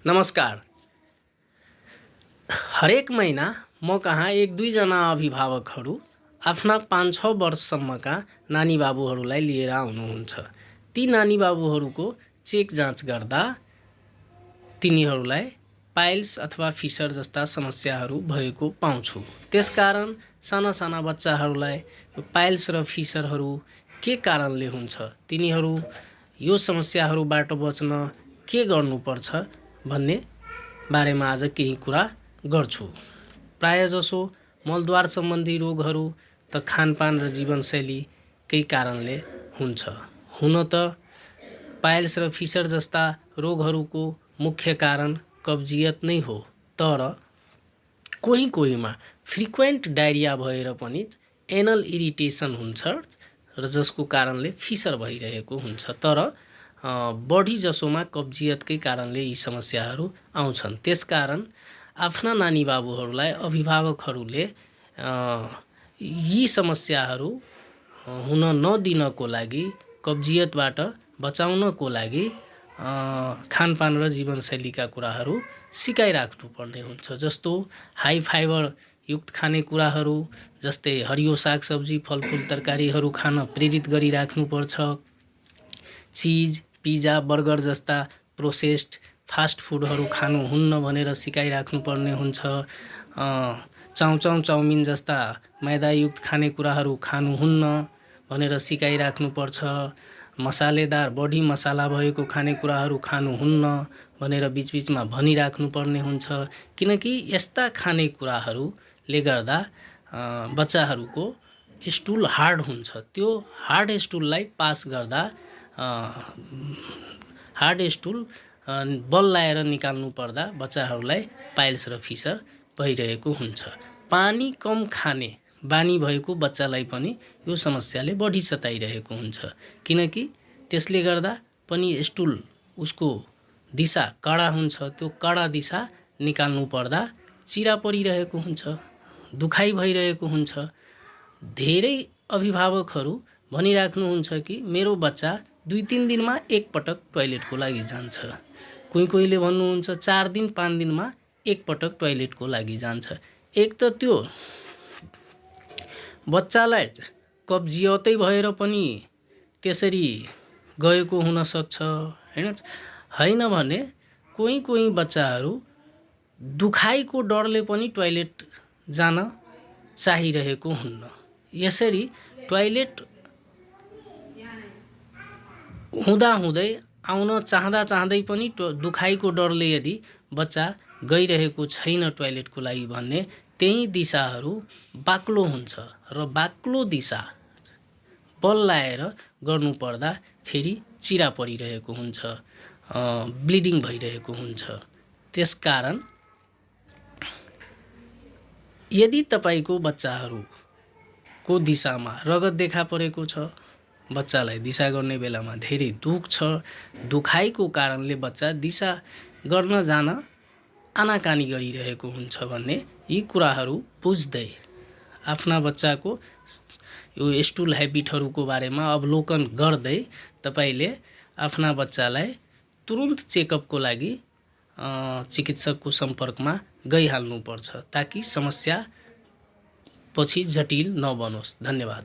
नमस्कार। हरेक महिना म कहाँ एक दुईजना अभिभावकहरू आफ्ना 5-6 वर्षसम्मका नानी बाबुहरूलाई लिएर आउनुहुन्छ। ती नानी बाबुहरूको चेक जाँच गर्दा तिनीहरूलाई पाइल्स अथवा फिसर जस्ता समस्याहरू भएको पाउँछु। त्यसकारण साना साना बच्चाहरूलाई पाइल्स र फिसरहरू के कारणले हुन्छ, तिनीहरू यो समस्याहरूबाट बच्न के गर्नुपर्छ भन्ने बारेमा आज केही कुरा गर्छु। प्रायजसो मलद्वार सम्बन्धी रोगहरू त खानपान र जीवनशैलीकै कारणले हुन्छ। हुन त पाइल्स र फिसर जस्ता रोगहरूको मुख्य कारण कब्जियत नै हो, तर कोहीमा फ्रिक्वेन्ट डायरिया भएर पनि एनल इरिटेसन हुन्छ र जसको कारणले फिसर भइरहेको हुन्छ। तर बढी जसोमा कब्जियतकै कारणले यी समस्याहरू आउँछन्। त्यसकारण आफ्ना नानी बाबुहरूलाई अभिभावकहरूले यी समस्याहरू हुन नदिनको लागि, कब्जियतबाट बचाउनको लागि खानपान र जीवनशैलीका कुराहरू सिकाइराख्नुपर्ने हुन्छ। जस्तो हाई फाइबर युक्त खानेकुराहरू जस्तै हरियो सागसब्जी, फलफुल, तरकारीहरू खान प्रेरित गरिराख्नुपर्छ। चिज, पिज्जा, बर्गर जस्ता प्रोसेस्ड फास्ट फुडहरू खानुहुन्न भनेर सिकाइराख्नुपर्ने हुन्छ। चाउचाउ, चाउमिन जस्ता मैदायुक्त खानेकुराहरू खानुहुन्न भनेर सिकाइराख्नुपर्छ। मसालेदार, बढी मसाला भएको खानेकुराहरू खानुहुन्न भनेर बिचबिचमा भनिराख्नुपर्ने हुन्छ। किनकि यस्ता खानेकुराहरूले गर्दा बच्चाहरूको स्टुल हार्ड हुन्छ। त्यो हार्ड स्टुललाई पास गर्दा हार्ड स्टुल बल लाएर निकाल्नु पर्दा बच्चाहरूलाई पाइल्स र फिसर भइरहेको हुन्छ। पानी कम खाने बानी भएको बच्चालाई पनि यो समस्याले बढी सताइरहेको हुन्छ। किनकि त्यसले गर्दा पनि स्टुल, उसको दिशा कडा हुन्छ। त्यो कडा दिशा निकाल्नु पर्दा चिरा परिरहेको हुन्छ, दुखाइ भइरहेको हुन्छ। धेरै अभिभावकहरू भनिराख्नुहुन्छ कि मेरो बच्चा 2-3 दिनमा एकपटक टोयलेटको लागि जान्छ। कोहीले भन्नुहुन्छ 4 दिन 5 दिनमा एकपटक टोयलेटको लागि जान्छ। एक त त्यो बच्चालाई कब्जियतै भएर पनि त्यसरी गएको हुन सक्छ, हैन भने कोही बच्चाहरू दुखाइको डरले पनि टोयलेट जान चाहिरहेको हुन्न। यसरी टोयलेट हुँदै आउन चाहँदै पनि दुखाइको डरले यदि बच्चा गइरहेको छैन टोयलेटको लागि भन्ने, त्यही दिशाहरू बाक्लो हुन्छ र बाक्लो दिशा बल लाएर गर्नुपर्दा फेरि चिरा परिरहेको हुन्छ, ब्लिडिङ भइरहेको हुन्छ। त्यसकारण यदि तपाईको बच्चाहरूको दिशामा रगत देखा परेको छ, बच्चालाई दिशा गर्ने बेलामा धेरै दुख छ, दुखाइको कारणले बच्चा दिशा गर्न जान आनाकानी गरिरहेको हुन्छ भने यी कुराहरू बुझ्दै आफ्ना बच्चाको यो स्टुल ह्याबिटहरूको बारेमा अवलोकन गर्दै तपाईले आफ्ना बच्चालाई तुरुन्त चेकअपको लागि चिकित्सकको सम्पर्कमा गइहाल्नुपर्छ, ताकि समस्या पछि जटिल नबनोस्। धन्यवाद।